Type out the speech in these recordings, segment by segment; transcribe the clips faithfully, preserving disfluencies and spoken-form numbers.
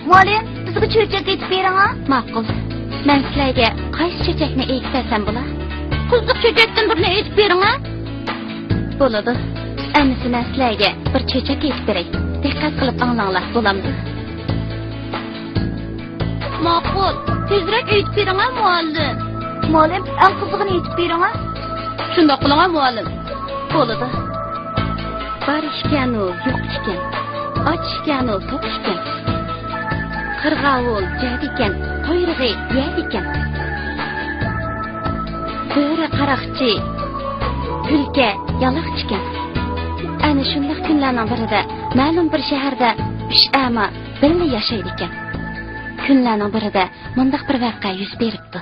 مۇئەللىم، بىزگە چۆچەك ئېيتىپ بېرىڭە. ماقۇل. مەن سىلەرگە قايسى چۆچەكنى ئېيتىپ بەرسەم بولا؟ قىزىق چۆچەكتىن بىرنى ئېيتىپ بېرىڭە. بولىدۇ. ئەمىسە مەن سىلەرگە بىر چۆچەك ئېيتىپ بېرەي. دىققەت قىلىپ ئاڭلاڭلار، بولامدۇ؟ ماقۇل. تېزرەك ئېيتىپ بېرىڭە، مۇئەللىم. مۇئەللىم، ئەڭ قىزىقىنى ئېيتىپ بېرىڭە. شۇنداق قىلىڭە، مۇئەللىم. بولىدۇ. بار ئىكەنۇ يوق ئىكەن، ئاچ ئىكەنۇ توق ئىكەن. قىرغاۋۇل جەدىكەن، قۇيرۇقى يەدىكەن. بۆرە قاراقچى، تۈلكە يالاقچىكەن. ئەنە شۇنداق كۈنلەرنىڭ بىرىدە مەلۇم بىر شەھەردە ئۈچ ئەما بىللە ياشايدىكەن. كۈنلەرنىڭ بىرىدە مۇنداق بىر ۋەقە يۈز بېرىپتۇ.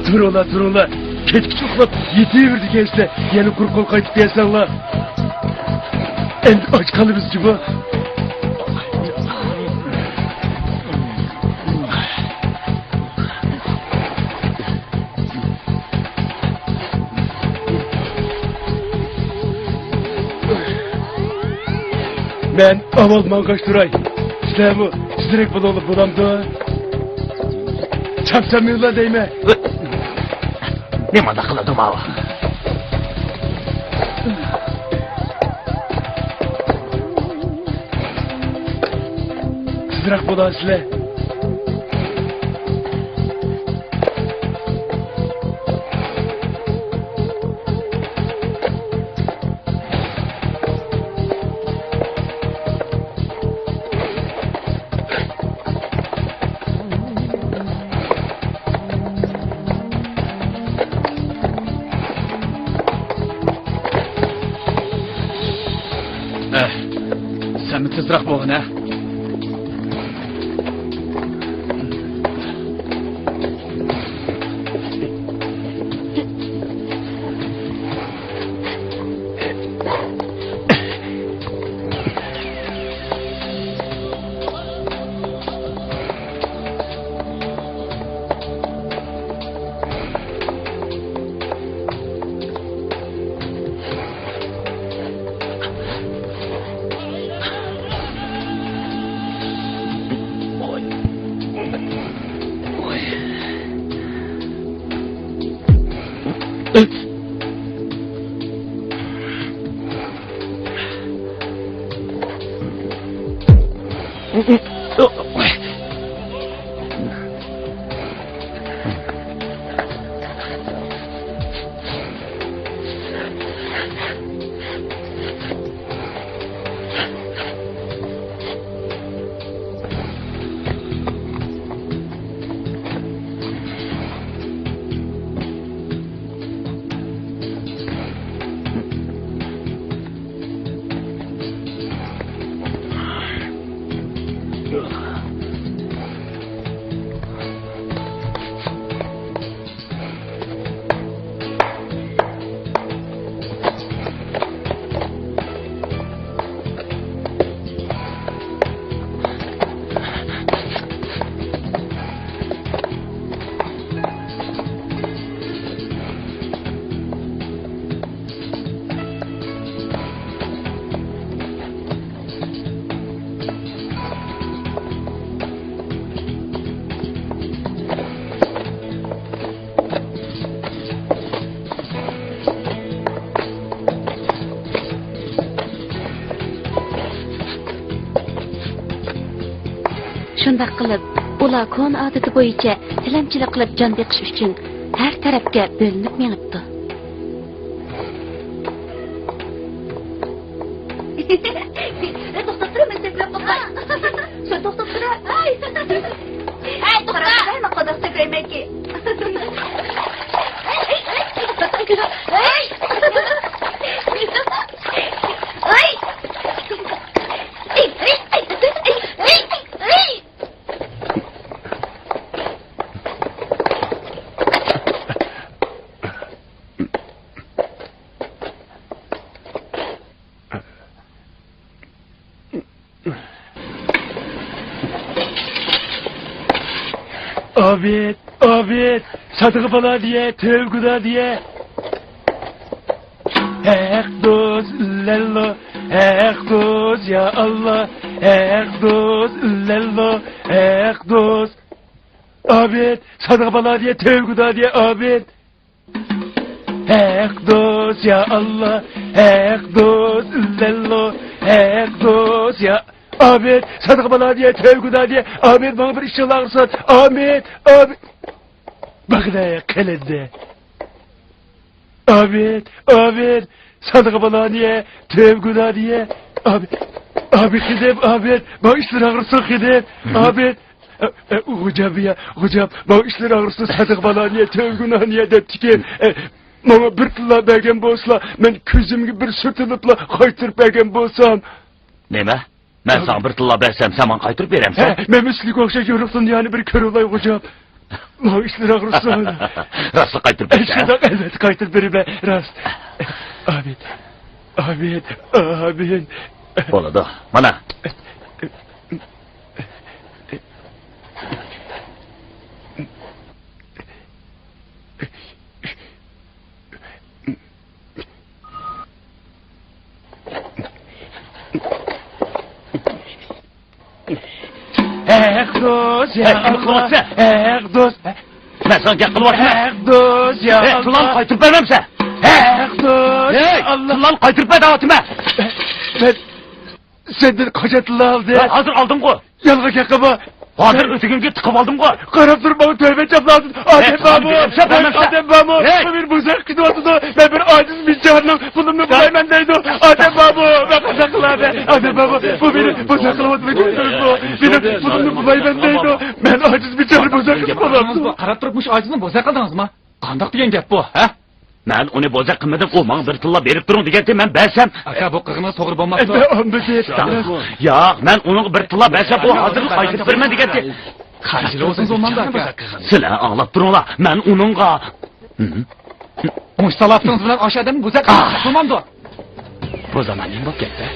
تۇرۇڭلار، تۇرۇڭلار. كەچكىچە ئۇخلاپ يېتىۋېرىدىكەنسىلەر. يەنە قۇرۇق قول قايتىپ كەلسەڭلار، ئەمدى ئاچ قالىمىز جۇمۇ. مەن ئاۋۋال ماڭغاچ تۇراي. سىلەرمۇ تېزرەك بولۇڭلار، بولامدۇ؟ چاپسانمىڭلار دەيمەن. نېمانداق قىلىدۇ ماۋۇ؟ تېزرەك بولاسىلەر. ئەھ، سەنمۇ تېزراق بولغىن ھە. شۇنداق قىلىپ، ئۇلار كونا ئادىتى بويىچە تىلەمچىلىك قىلىپ جان بېقىش ئۈچۈن ھەر تەرەپكە بۆلۈنۈپ مېڭىپتۇ. توختاپ تۇرۇڭ، مەن سەكرەپ باقاي. شۇ توختاپ تۇرۇڭ. ئەي، توختا! قاراڭ، قانداق سەكرەيمەنكى. ئابىد، ئابىد، سادىقى بالا دېيە، تۆۋگۇدا دېيە. ھەق دوست، لەللو، ھەق دوست، يا ئاللا، ھەق دوست، لەللو، ھەق دوست. ئابىد، سادىقى بالا دېيە، تۆۋگۇدا دېيە، ئابىد. ھەق دوست، يا ئاللا، ھەق دوست، لەللو، ھەق دوست، يا. ئابىد، سادىقى بالا دېيە، تۆۋگۇدا دېيە، ئابىد، ماڭا بىر ئىشىڭ ئاغرىسۇن، ئابىد، ئابىد. باغدا قېلىندى. ئابىد، ئابىد، سادىقى بالا دېيە، تۆۋگۇدا دېيە، ئابىد، ئابىد، خېنىم، ئابىد، ماڭا ئىشلىرى ئاغرىسۇن، خېنىم، ئابىد. ئە، ئە، غوجام يا، غوجام، ماڭا ئىشلىرى ئاغرىسۇن، سادىقى بالا نىيە، تۆۋگۇنا نىيە دەپتىكەن. ئە، ماڭا بىر تىللا بەرگەن بولسىلا، مەن كۆزۈمگە بىر سۈرتۈنۈپلا قايتۇرۇپ بەرگەن بولسام. نېمە؟ مەن ساڭا بىر تىللا بەرسەم، سەن ماڭا قايتۇرۇپ بېرەمسەن؟ ھە، مەن سىلىگە ئوخشاش يورۇقسىز دۇنيانى بىر كۆرۈۋالاي، غوجام. ماڭا ئىشلىرى ئاغرىسۇن. راستلا قايتۇرۇپ بېرىسەن؟ شۇنداق، ئەلۋەتتە قايتۇرۇپ بېرىمەن، راست. ئابىد، ئابىد، ئابىد. بولىدۇ، مانا. ھەق دوست، يا ئەي، كىم قىلىۋاتىسەن؟ ھەق دوست. مەن ساڭا گەپ قىلىۋاتىمەن. ھەق دوست، يا ئەي، تىللامنى قايتۇرۇپ بەرمەمسەن؟ ھەق دوست، يا ئەي، تىللامنى قايتۇرۇپ بەر دەۋاتىمەن. مەن سەندىن قاچان تىللا ئالدىم؟ ھازىر ئالدىڭغۇ. يالغان گەپ قىلما. ھازىر ئۆتۈكۈڭگە تىقىپ ئالدىمغۇ. قاراپ تۇرۇپ ماڭا تۆۋە چاپلاسۇن. ئادەم بارمۇ؟ ئادەم بارمۇ؟ بۇ مېنى بوزەك قىلىۋاتىدۇ. مەن بىر ئاجىز بىچارىنىڭ پۇلۇمنى بۇلايمەن دەيدۇ. ئادەم بارمۇ؟ مەن قانداق قىلاي؟ ئادەم بارمۇ؟ بۇ مېنى بوزەك قىلىۋاتىدۇ. مېنىڭ پۇلۇمنى بۇلايمەن دەيدۇ. مەن ئاجىز بىچارە بوزەك قىلىپ قالامدۇ. قاراپ تۇرۇپ مۇشۇ ئاجىزنى بوزەك قىلدىڭىزمۇ؟ قانداق دېگەن گەپ بۇ، ھە؟ مەن ئۇنى بوزەك قىلمىدىم، ئۇ ماڭا بىر تىللا بېرىپ تۇرۇڭ دېگەنتى، مەن بەرسەم. ئاكا، بۇ قىلغىنىڭىز توغرا بولماپتۇ. ياق، مەن ئۇنىڭغا بىر تىللا بەرسەم، ئۇ ھازىرلا قايتۇرۇپ بېرىمەن دېگەنتى. خەجىلى بولسىڭىز بولمامدۇ، ئاكا؟ سىلەر ئاڭلاپ تۇرۇڭلار، مەن ئۇنىڭغا. مۇشۇ سالاپىتىڭىز بىلەن ئاشۇ ئادەمنى بوزەك قىلسىڭىز بولمامدۇ؟ بۇ زامان نېمە بولۇپ كەتتى؟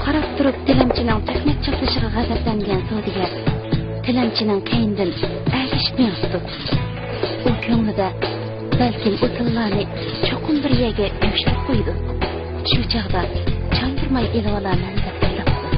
قاراپ تۇرۇپ تىلەمچىنىڭ تۆھمەت چاپلىشىغا غەزەپلەنگەن سودىگەر تىلەمچىنىڭ كەينىدىن ئەگىشىپ مېڭىپتۇ. ئۇ كۆڭلىدە، بەلكىم ئۇ تىللانى چوقۇم بىر يەرگە يوشۇرۇپ قويىدۇ. شۇ چاغدا چاندۇرماي ئېلىۋالارمەن دەپ ئويلاپتۇ.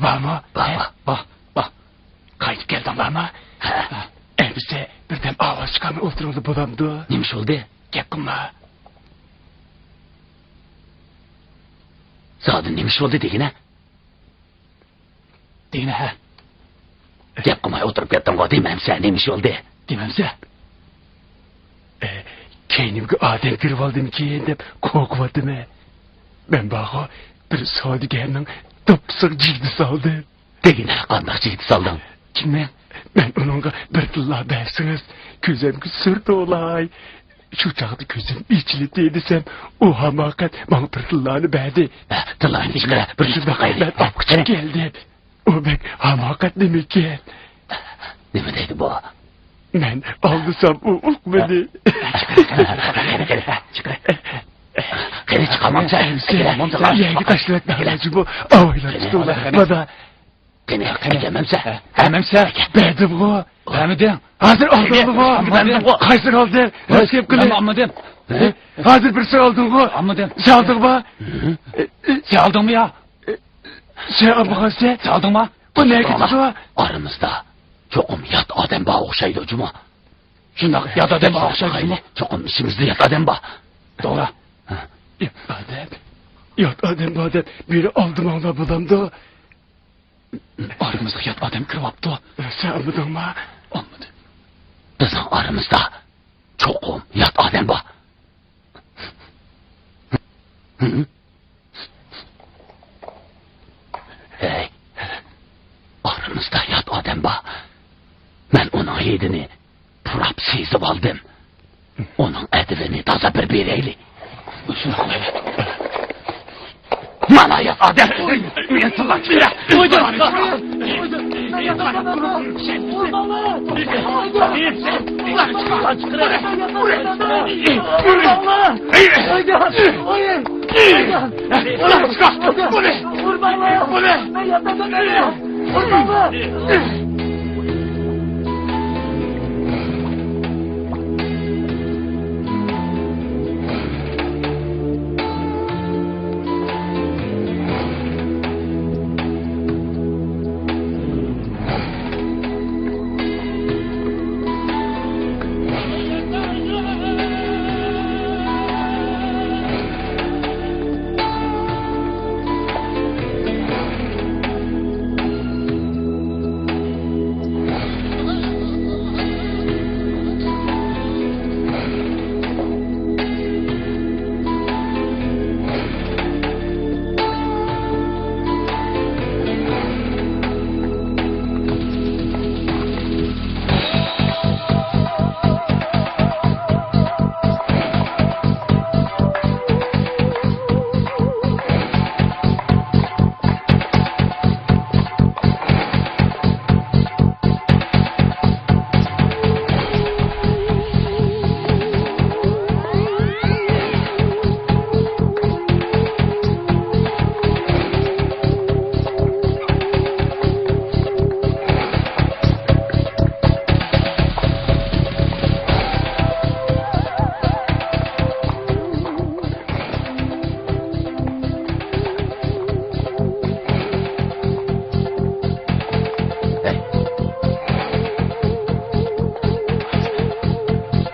بارمۇ؟ بار، ھە؟ بار، بار، بار. قايتىپ كەلدىڭلارمۇ؟ ھە. ئەمىسە بىردەم ئاۋاز چىقارماي ئولتۇرۇڭلار بولامدۇ؟ نېمە ئىش بولدى؟ گەپ قىلما. زادى نېمە ئىش بولدى دېگىنە؟ دېگىنە ھە. گەپ قىلماي ئولتۇرۇپ كەتتىڭغۇ، دېمەمسە نېمە ئىش بولدى؟ دېمەمسە؟ ئە، كەينىمگە ئادەم كىرىۋالدىمىكىن دەپ قورقۇۋاتىمەن. مەن بارغۇ، بىر سودىگەرنىڭ دوپپىسىغا جىگدە سالدىم. دېگىنە قانداق جىگدە سالدىڭ؟ كىمنىڭ؟ مەن ئۇنىڭغا بىر تىللا بەرسىڭىز، كۆزۈمگە سۈرتۈۋالاي. شۇ چاغدا كۆزۈم ئېچىلدى دېسەم، ئۇ ھاماقەت ماڭا بىر تىللانى بەردى. ھە، تىللانى چىقىر، بىر شۇنداق، مەن ئاپقىچىپ كەلدىم. ئۇ بەك ھاماقەت نېمىكەن؟ نېمە دەيدۇ بۇ؟ مەن ئالدىسام ئۇ ئۇقمىدى. قېنى چىقارمامسەن؟ يەرگە تاشلاپ بەرمەكچى بۇ. ئاۋايلاپ تۇتۇڭلار. مانا. قېنى، قېنى. ئەكەلمەمسە؟ ئەكەلمەمسە؟ بەردىمغۇ. بەرمىدىڭ. ھازىر ئالدىڭغۇ. بەرمىدىڭغۇ. قايسىنى ئالدىڭ؟ ھە؟ ھۆسكەپ قىلىڭ. مەن ئالمىدىم. ھە؟ ھازىر بىرسىنى ئالدىڭغۇ. ئالمىدىم. سەن ئالدىڭمۇ؟ ھە؟ سەن ئالدىڭمۇ يا؟ سەن ئالمىغانسەن. سەن ئالدىڭمۇ؟ بۇ نەگە كېتىدۇ؟ ئارىمىزدا چوقۇم يات ئادەم بار ئوخشايدۇ جۇمۇ. شۇنداق، يات ئادەم بار ئوخشايدۇ جۇمۇ. چوقۇم ئىچىمىزدە يات ئادەم بار. توغرا. ھە. يات ئادەم. يات ئادەم بار دەپ بىرى ئالدىماڭلار بولامدۇ؟ ئارىمىزغا يات ئادەم كىرىۋاپتۇ. سەن ئالمىدىڭمۇ؟ ئالمىدىم. بىزنىڭ ئارىمىزدا چوقۇم يات ئادەم بار. ھە؟ ھەي، ئارىمىزدا يات ئادەم بار. مەن ئۇنىڭ ھىدىنى پۇراپ سېزىۋالدىم. ئۇنىڭ ئەدىپىنى تازا بىر بېرەيلى. مانا يات ئادەم. مېنى تىللاپ چىقىرە.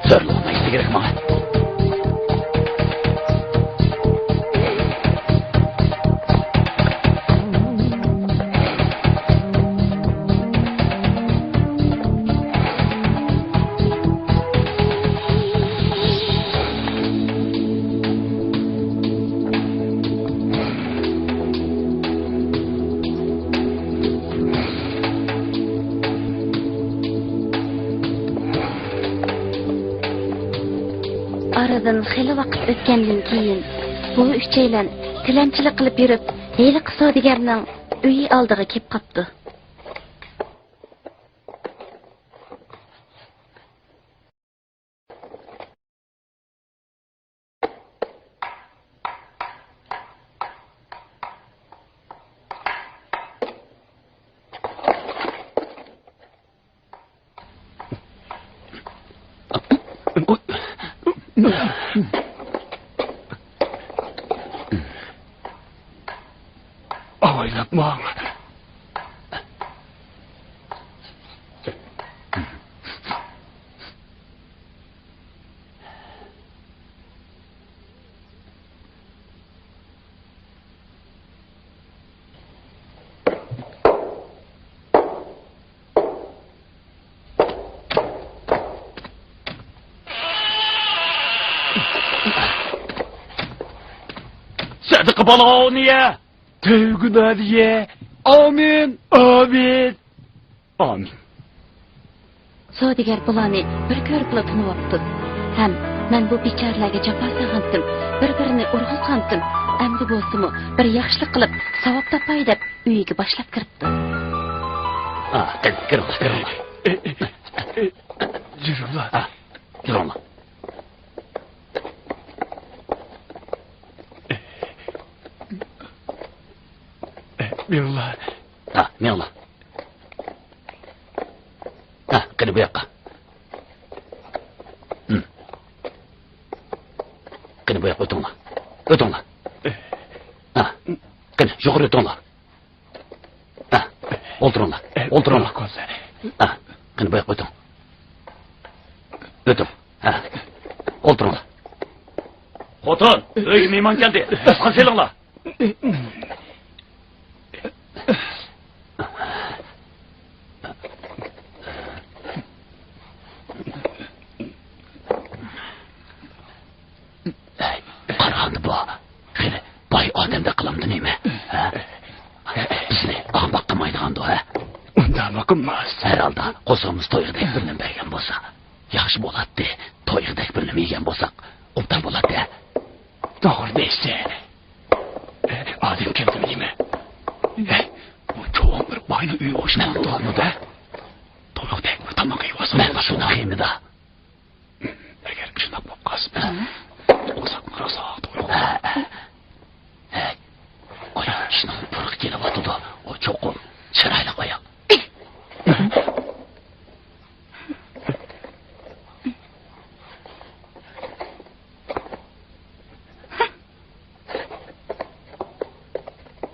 زورلۇق نېمە كېرەك ماڭا؟ ئارىدىن خېلى ۋاقىت ئۆتكەندىن كېيىن، بۇ ئۈچەيلەن تىلەمچىلىك قىلىپ يۈرۈپ، ھېلىقى سودىگەرنىڭ ئۆيى ئالدىغا كېلىپ قاپتۇ. ئاۋايلاپ ماڭ. سەدىقە بالاۋنىيە! تۆگۈنادىيە! ئامىن! ئامىن! ئامىن! سودىگەر بۇلارنى بىر كۆرۈپلا تونۇۋاپتۇ. ھەم مەن بۇ بىچارىلەرگە جاپا سالغانتىم، بىر-بىرىنى ئۇرغۇزغانتىم. ئەمدى بولسىمۇ بىر ياخشىلىق قىلىپ، ساۋاب تاپاي دەپ ئۆيىگە باشلاپ كىرىپتۇ. ئا، قېنى، كىرىڭلار، كىرىڭلار. ئە، ئە، ئە، يۈرۈڭلار. ئا، يۈرۈڭلار. ئە، مېڭىڭلار. ئا، مېڭىڭلار. ھە، قېنى بۇ ياققا. ھىم. قېنى بۇ ياققا ئۆتۈڭلار. ئۆتۈڭلار. ھە، قېنى يۇقىرى ئۆتۈڭلار. ھە، ئولتۇرۇڭلار. ئولتۇرۇڭلار. ھە، قېنى بۇ ياققا ئۆتۈڭ. ئۆتۈڭ. ھە، ئولتۇرۇڭلار. خوتۇن، ئۆيگە مېھمان كەلدى. داستىخان سېلىڭلار. قارىغاندا بۇ خېلى باي ئادەمدەك قىلامدۇ نېمە؟ ھە؟ بىزنى ئاغماق قىلمايدىغاندۇ، ھە؟ ئۇنداقمۇ قىلماس. ھەر ھالدا قورسىقىمىز تويغۇدەك بىر نېمە بەرگەن بولسا ياخشى بولاتتى. تويغۇدەك بىر نېمە يېگەن بولساق ئوبدان بولاتتى، ھە؟ توغرا دەيسەن. ئادەم كەلدىمۇ نېمە؟ ھەي، بۇ چوڭ بىر باينىڭ ئۆيى ئوخشىمامدۇ؟ مەن توغرىمۇ؟ تويلۇقتەك بىر تاماق يەۋالسام مەن بولىدۇ. شۇنداق يېمىدى. ئەگەر شۇنداق بولۇپ قالسا، ھە. قورساقنى راسا تويلۇق. ھە، ھە. ھەي، قوي، ئىشنىڭ پۇرىقى كېلىۋاتىدۇ. ئۇ چوقۇم چىرايلىق ئايال.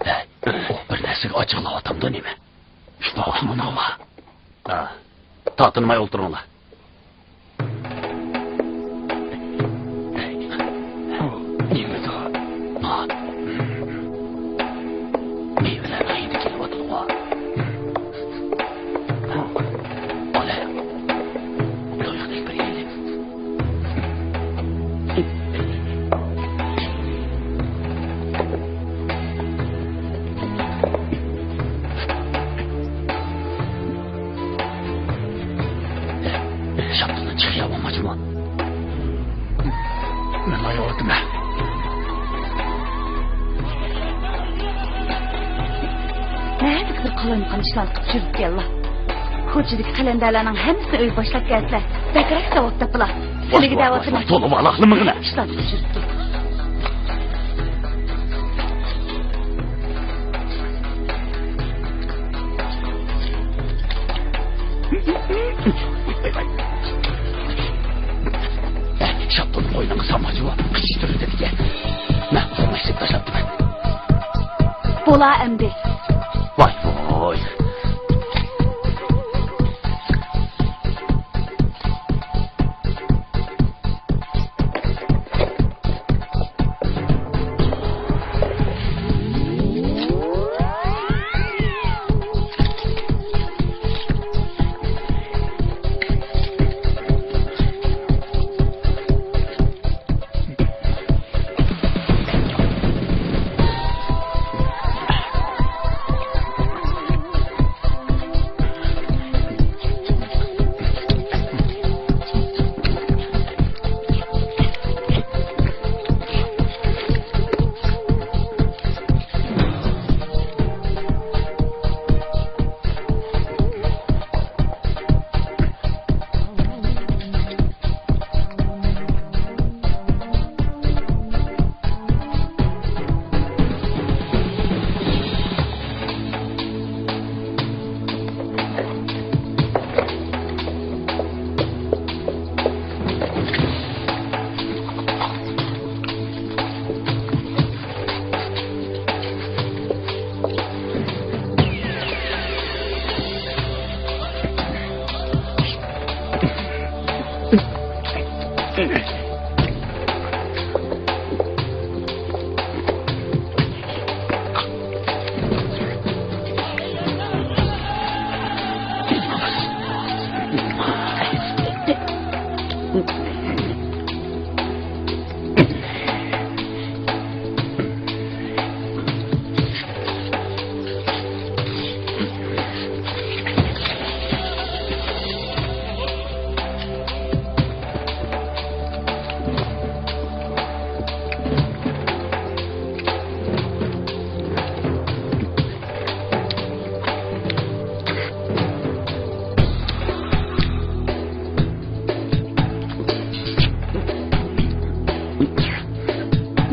ھەي، ئۇ بىر نەرسىگە ئاچچىقلاۋاتامدۇ نېمە؟ شۇنداق ئوخشىمامدۇ؟ ھا، تارتىنماي ئولتۇرۇڭلار. نېمىدۇ؟ مېۋىلەرنىڭ ھىدى كېلىۋاتىدىغۇ. ئالە، تويغۇدەك بىر يەرلىك. شاپتۇلدىن چىقىپ ياۋاماچمۇ؟ مەن مايا ئولتۇرمەن. نەدىكى بىر قالايمىقان ئىشلارنى قىلىپ يۈرۈپتىكەنلا. كوچىدىكى قەلەندەرلەرنىڭ ھەممىسىنى ئۆيگە باشلاپ كەلسىلە. بەكرەك ساۋاب تاپىلا. سىلىگە دەۋاتىمەن. تولا ۋالاقلىمىغىنە. ئىشلارنى قىلىپ يۈرۈپتۇ. شاپتۇلنى قوينۇڭغا سالماچۇ، قىچىشتۇرىدىكەن. مەن ئۇزۇن ئىشلەپ تاشلاپتىمەن. بولا ئەمدى. ۋاي ۋاي.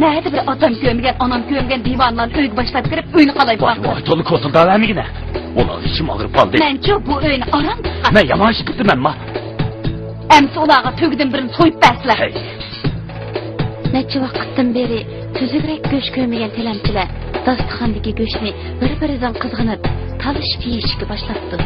نەدە بىر ئاتام كۆرمىگەن، ئانام كۆرمىگەن دىۋانىلارنى ئۆيگە باشلاپ كىرىپ، ئۆينى قالايمىقان قىلىدۇ. ۋاي، تولا كوتۇلداۋەرمىگىنە. ئۇلارغا ئىچىم ئاغرىپ قالدى. مەنچۇ بۇ ئۆينى ئاران تۇتقان. مەن يامان ئىش قىپتىمەنما؟ ئەمسە ئۇلارغا تۆگىدىن بىرنى سويۇپ بەرسىلە. ھەي. نەچچە ۋاقىتتىن بېرى تۈزۈكرەك گۆش كۆرمىگەن تىلەمچىلەر داستىخاندىكى گۆشنى بىر-بىرىدىن قىزغىنىپ، تالىشىپ يېيىشكە باشلاپتۇ.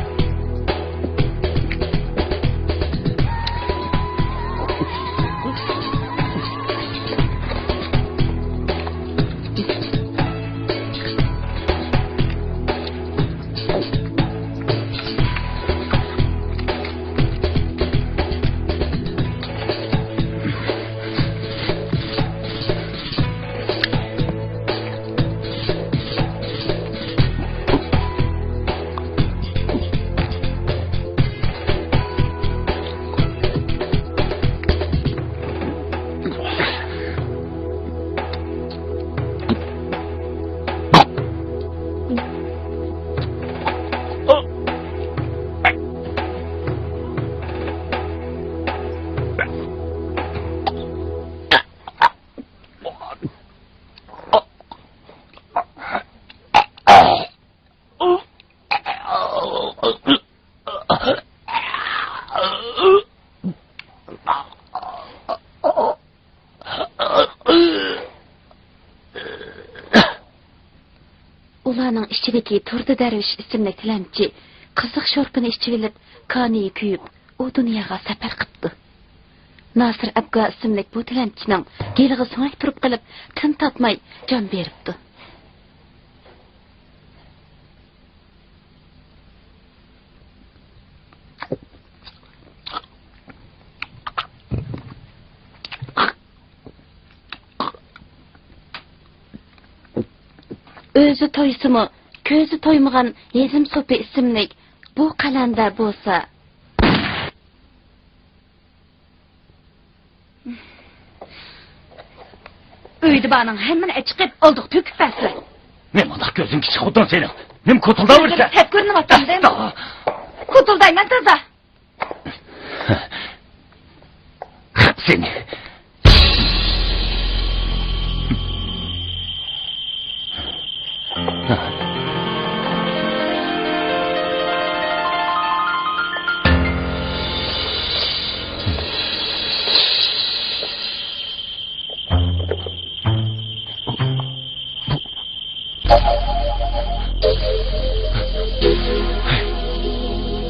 ئۇلارنىڭ ئىچىدىكى تۇردى دەرۋىش ئىسىملىك تىلەمچى قىزىق شورپىنى ئىچىۋېلىپ، كانىيى كۆيۈپ، ئۇ دۇنياغا سەپەر قىپتۇ. ناسىر ئەبگا ئىسىملىك بۇ تىلەمچىنىڭ گېلىغا سۆڭەك تۇرۇپ قېلىپ، تىن تارتماي جان بېرىپتۇ. ئۆزى تويسىمۇ، كۆزى تويمىغان ھېزىم سوپى ئىسىملىك بۇ قەلەندەر بولسا، ئۆيدە بارنىڭ ھەممىنى ئەچىقىپ، ئالدىغا تۆكۈپ بەرسىلە. نېمانداق كۆزۈڭ كىچىك خوتۇن سېنىڭ؟ نېمە كوتۇلداۋۇرسەن؟ سەت كۆرۈنۈۋاتامدىم؟ ئەستا! كوتۇلدايمەن تازا. خەپ سېنى.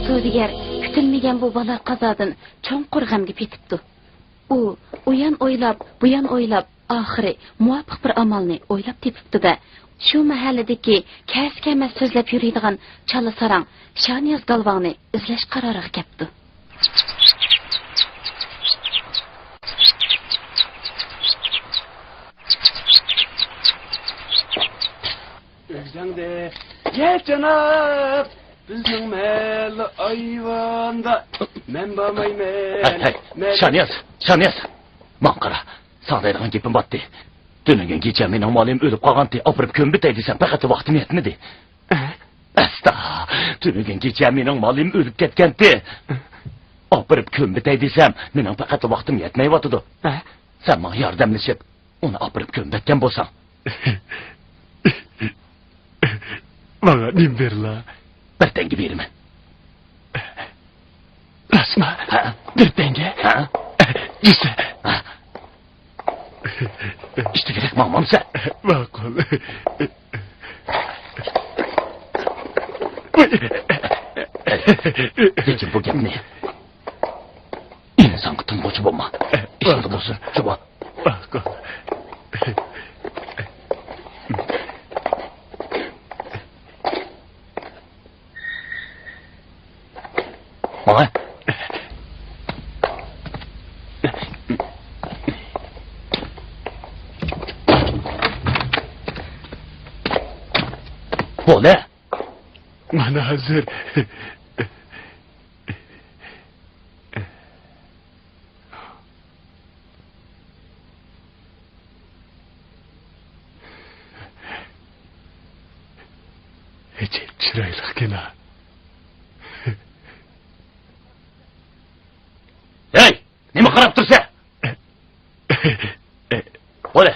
سودىگەر كۈتۈلمىگەن بۇ بالا-قازادىن چوڭقۇر غەمگە پېتىپتۇ. ئۇ ئۇيان ئويلاپ، بۇيان ئويلاپ، ئاخىرى مۇۋاپىق بىر ئامالنى ئويلاپ تېپىپتۇ-دە، شۇ مەھەللىدىكى كەسكە ئەمەس سۆزلەپ يۈرىدىغان چالا ساراڭ شانىياز گالۋاڭنى ئىزدەش قارارىغا كەپتۇ. ئۆزۈڭدە گەپ جاناب، بىزنىڭ مەھەللە ئايۋاندا مەن بارمايمەن. ھەي، ھەي، مەن شانىياز، شانىياز، ماڭا قارا، ساڭا دەيدىغان گېپىم بارتى. تۈنۈگۈن كېچە مېنىڭ مالىم ئۆلۈپ قالغانتى، ئاپىرىپ كۆمۈۋېتەي دېسەم، پەقەت ۋاقتىم يەتمىدى. ئە؟ ئەستا، تۈنۈگۈن كېچە مېنىڭ مالىم ئۆلۈپ كەتكەنتى. ئاپىرىپ كۆمۈۋېتەي دېسەم، مېنىڭ پەقەت ۋاقتىم يەتمەيۋاتىدۇ. ئە؟ سەن ماڭا ياردەملىشىپ، ئۇنى ئاپىرىپ كۆمۈۋەتكەن بولساڭ. ماڭا نېمە بېرىلا؟ بىر تەڭگە بېرىمەن. راستما؟ ھە. بىر تەڭگە؟ ھە. يۈزە. ھە. ئىشتىكىدەك ماڭمامسەن؟ ماقۇل. لېكىن بۇ گەپنى ئىنسانغا تىنغۇچى بولما. ئىشىڭدا بولسۇن، جۇۋا. ماڭا. بولدى. مانا ھازىر. ئەجەب چىرايلىقكەن ھە. ھەي، نېمە قاراپ تۇرسەن؟ بولە.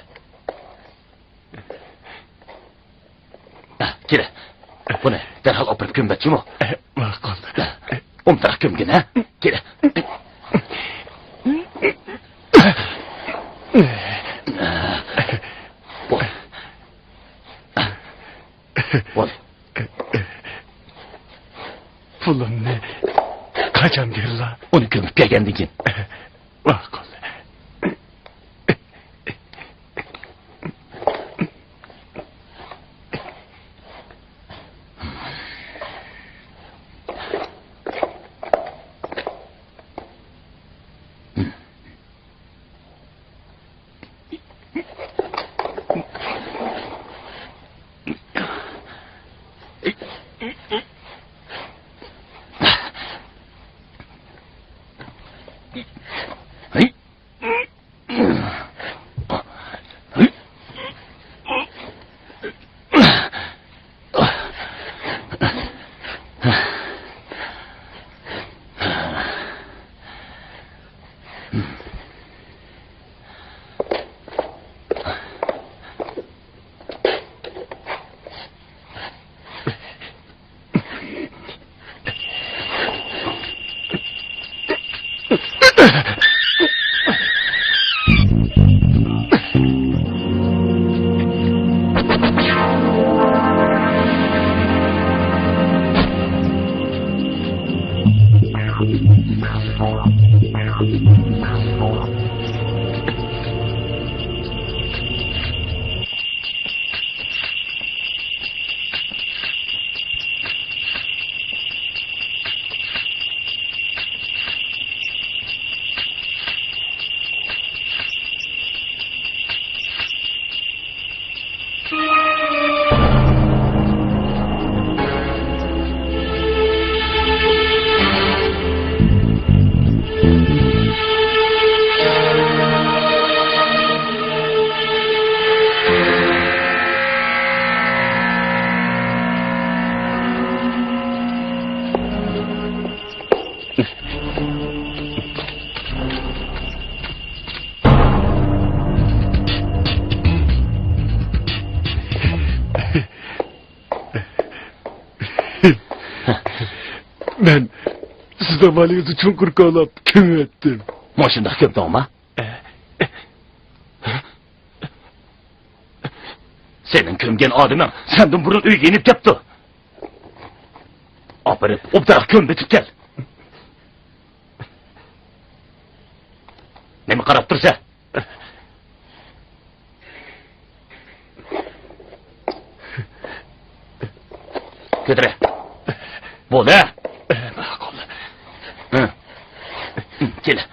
كېلە. بۇنى دەرھال ئاپىرىپ كۆمۈۋەت جۇمۇ. ماقۇل. ئومتىراق كۆمگىن، ھە؟ كېلە. بولە. بولە. پۇلۇمنى قاچان بېرىلا؟ ئۇنى كۆمۈپ كەلگەندىن كېيىن. ماقۇل. مەن سىز دەۋالىڭىزنى چوڭقۇر كاۋلاپ كۆمۈۋەتتىم. مۇشۇنداق كۆمدۈڭما؟ سېنىڭ كۆمگەن ئادىمىڭ سەندىن بۇرۇن ئۆيگە يېنىپ كەپتۇ. ئاپىرىپ، ئوبدانراق كۆمۈۋېتىپ كەل. نېمە قاراپ تۇرسەن؟ كۆتۈرە. بولدى. ماقۇل. ھە. كېلە.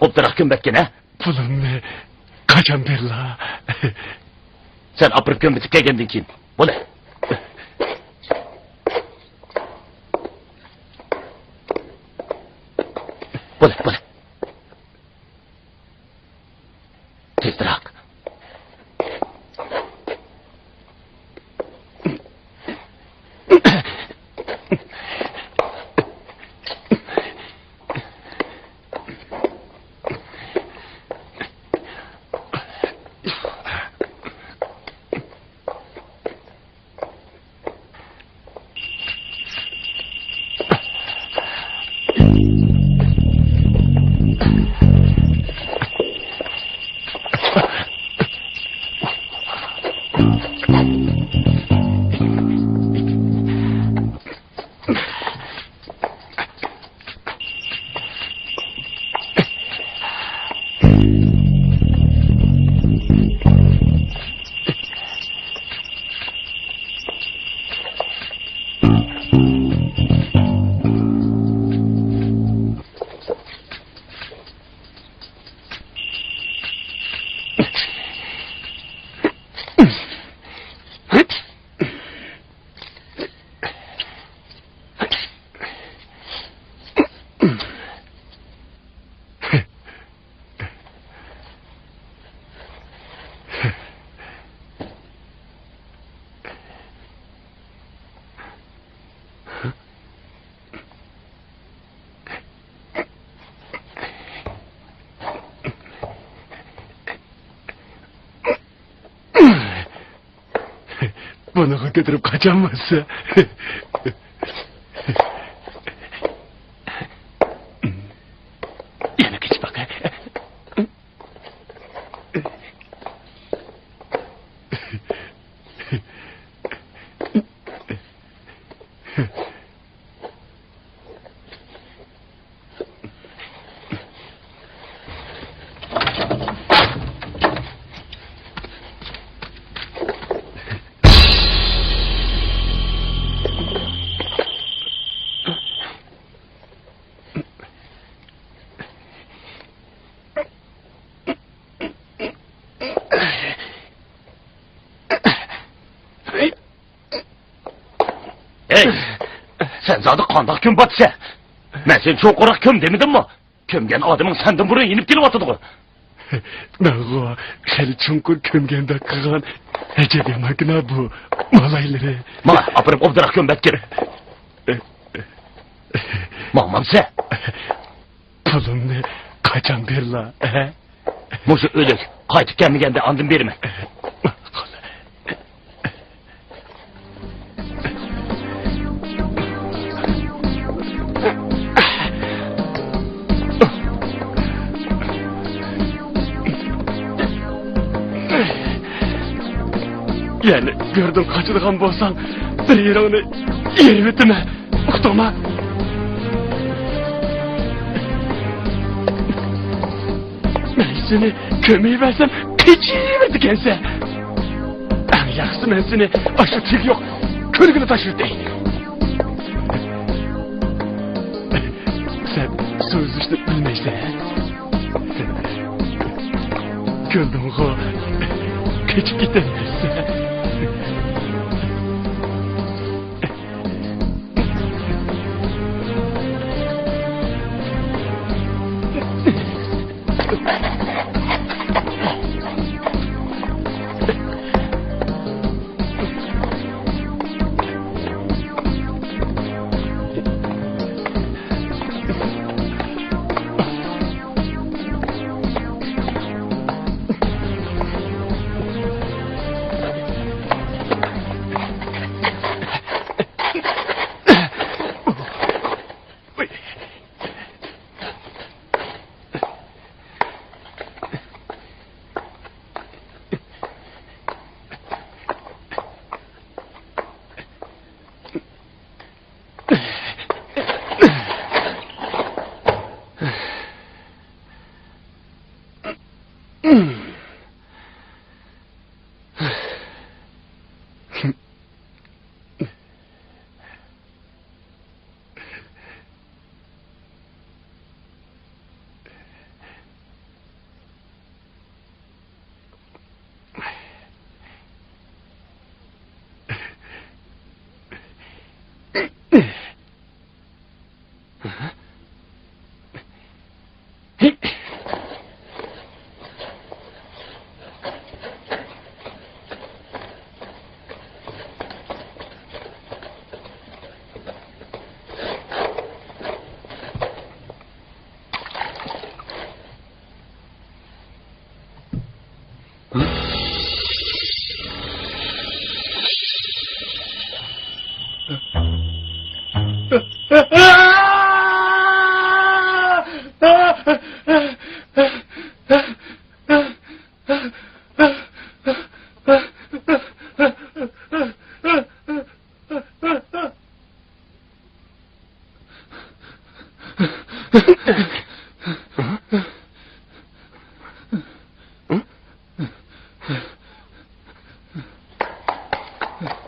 ئوبدانراق كۆمۈۋەتكىن، ھە؟ پۇلۇمنى قاچان بېرىلا؟ سەن ئاپىرىپ كۆمۈۋېتىپ كەلگەندىن كېيىن. بولە. بولە، بولە. تېزراق. بۇنىڭغا كۆتۈرۈپ قاچالماسا. يەنە قېچىپ باقە. ھەي! سەن زادى قانداق كۆمۈپ ئاتىسەن؟ مەن سېنى چوڭقۇرراق كۆم دېمىدىممۇ؟ كۆمگەن ئادىمىڭ سەندىن بۇرۇن يېنىپ كېلىۋاتىدىغۇ. مەنغۇ خېلى چوڭقۇر كۆمگەندەك قىلغان ئەجەب يامانكىنا بۇ مالايلىرى. ماڭا ئاپىرىپ ئوبدانراق كۆمۈپ ئەتكىن. ماڭمامسەن؟ پۇلۇمنى قاچان بېرىلا، ھە؟ مۇشۇ ئۆلۈك قايتىپ كەلمىگەندە ئاندىن بېرىمەن. يەنە گۆردىن قاچىدىغان بولساڭ، بىر يېرىڭنى يېرىۋېتىمەن. ئۇقتۇڭما؟ مەن سېنى كۆمۈۋەرسەم، قېچىۋېرىدىكەنسەن. ئەڭ ياخشىسى، مەن سېنى ئاشۇ تېگى يوق كۆلگىلا تاشلىۋېتەي. سەن سۇ ئۈزۈشنى بىلمەيسەن. كۆردۈڭغۇ؟ قېچىپ كېتەلمەيسەن.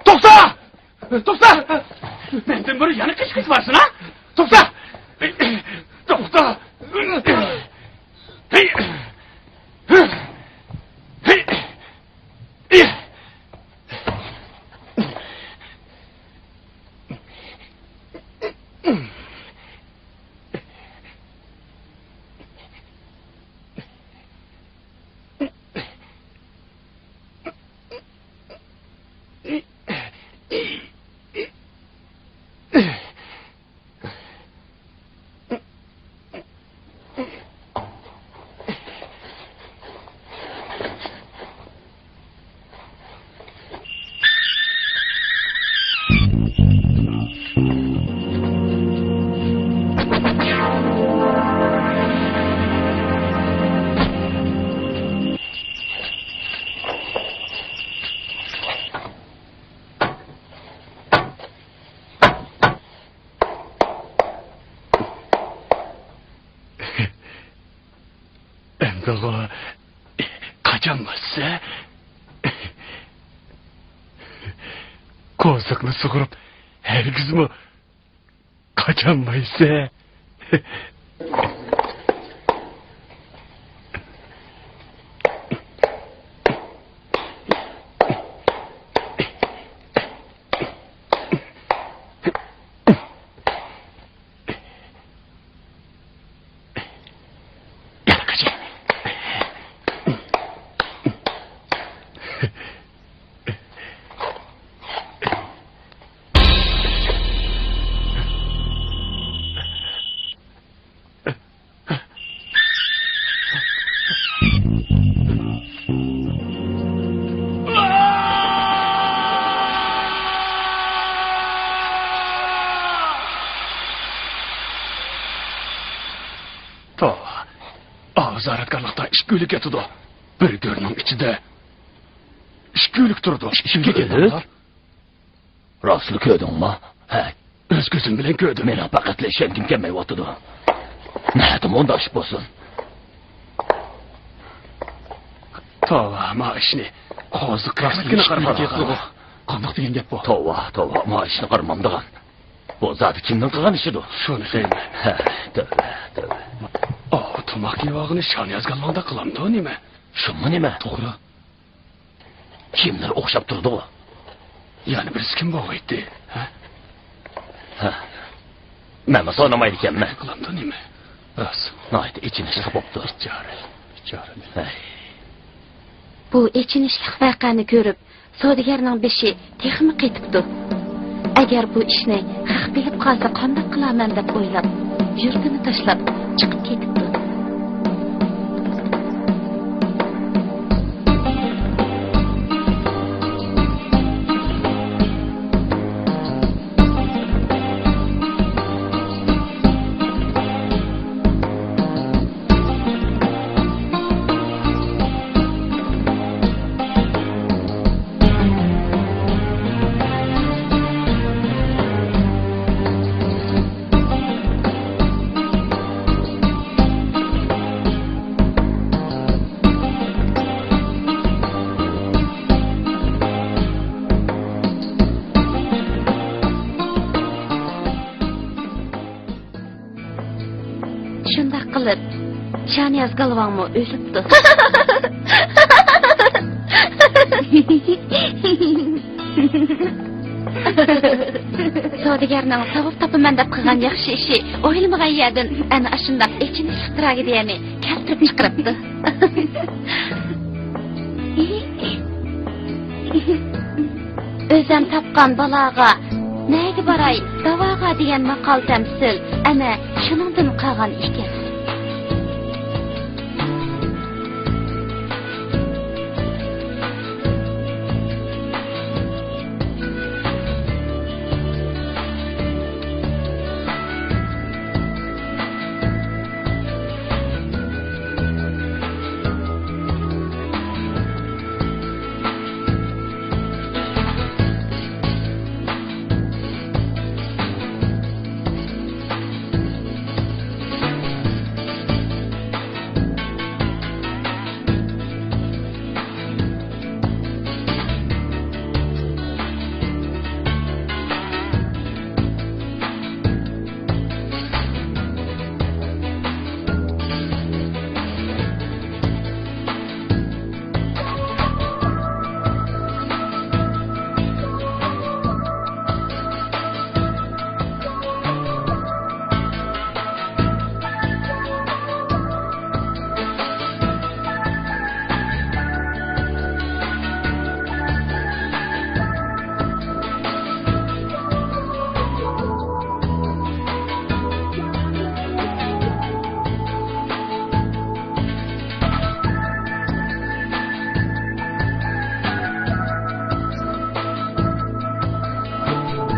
توختا! توختا! مەندىن بۇرۇن يەنە قېچىپ كېتىۋاتىسەن، ھە؟ توختا! توختا! قاچالمايسىز ھە؟ قوزۇقنى سۇغۇرۇپ ھەرگىزمۇ قاچالمايسىز ھە؟ توۋا، ئازاركارلىقتا ئىككى ئۆلۈك ياتىدۇ. بىر گۆرنىڭ ئىچىدە ئىككى ئۆلۈك تۇرىدۇ. ئىككى ئۆلۈك؟ راستلا كۆردۈڭمۇ؟ ھە. ئۆز كۆزۈم بىلەن كۆردۈم. مېنىڭ پەقەتلا ئىشەنگۈم كەلمەيۋاتىدۇ. نەدە مۇنداق ئىش بولسۇن؟ توۋا، ما ئىشنى قوزۇق راستىنى قارىغان. قانداق دېگەن گەپ بۇ؟ توۋا، توۋا، ما ئىشنى قارىمامدىغان. بۇ زادى كىمنىڭ قىلغان ئىشىدۇ؟ شۇنى دەيمەن. ھە، تۆۋە، تۆۋە. ئاۋۇ تاماق يەۋالغىنى شانىياز گالۋاڭدەك قىلامدۇ نېمە؟ شۇمۇ نېمە؟ توغرا. كىيىملىرى ئوخشاپ تۇرىدىغۇ. يەنە بىرسى كىم بولغىيتتى؟ ھە؟ ھە. مەنمۇ سورىمايدىكەنمەن. قىلامدۇ نېمە؟ راست. ناھايىتى ئېچىنىشلىق بوپتۇ. بىچارە، بىچارە. ھەي. بۇ ئېچىنىشلىق ۋەقەنى كۆرۈپ، سودىگەرنىڭ بېشى تېخىمۇ قېتىپتۇ. ئەگەر بۇ ئىشنى خەق بىلىپ قالسا قانداق قىلارمەن دەپ ئويلاپ، يۇرتىنى تاشلاپ چىقىپ كېتىپتۇ. شۇنداق قىلىپ، شانىياز گالۋاڭمۇ ئۆلۈپتۇ. سودىگەرنىڭ ساۋاب تاپىمەن دەپ قىلغان ياخشى ئىشى ئويلىمىغان يەردىن ئەنە ئاشۇنداق ئېچىنىشلىق تراگېدىيەنى كەلتۈرۈپ چىقىرىپتۇ. ئۆزەم تاپقان بالاغا، نەگە باراي، داۋاغا دېگەن ماقال-تەمسىل ئەنە شۇنىڭدىن قالغان ئىكەن.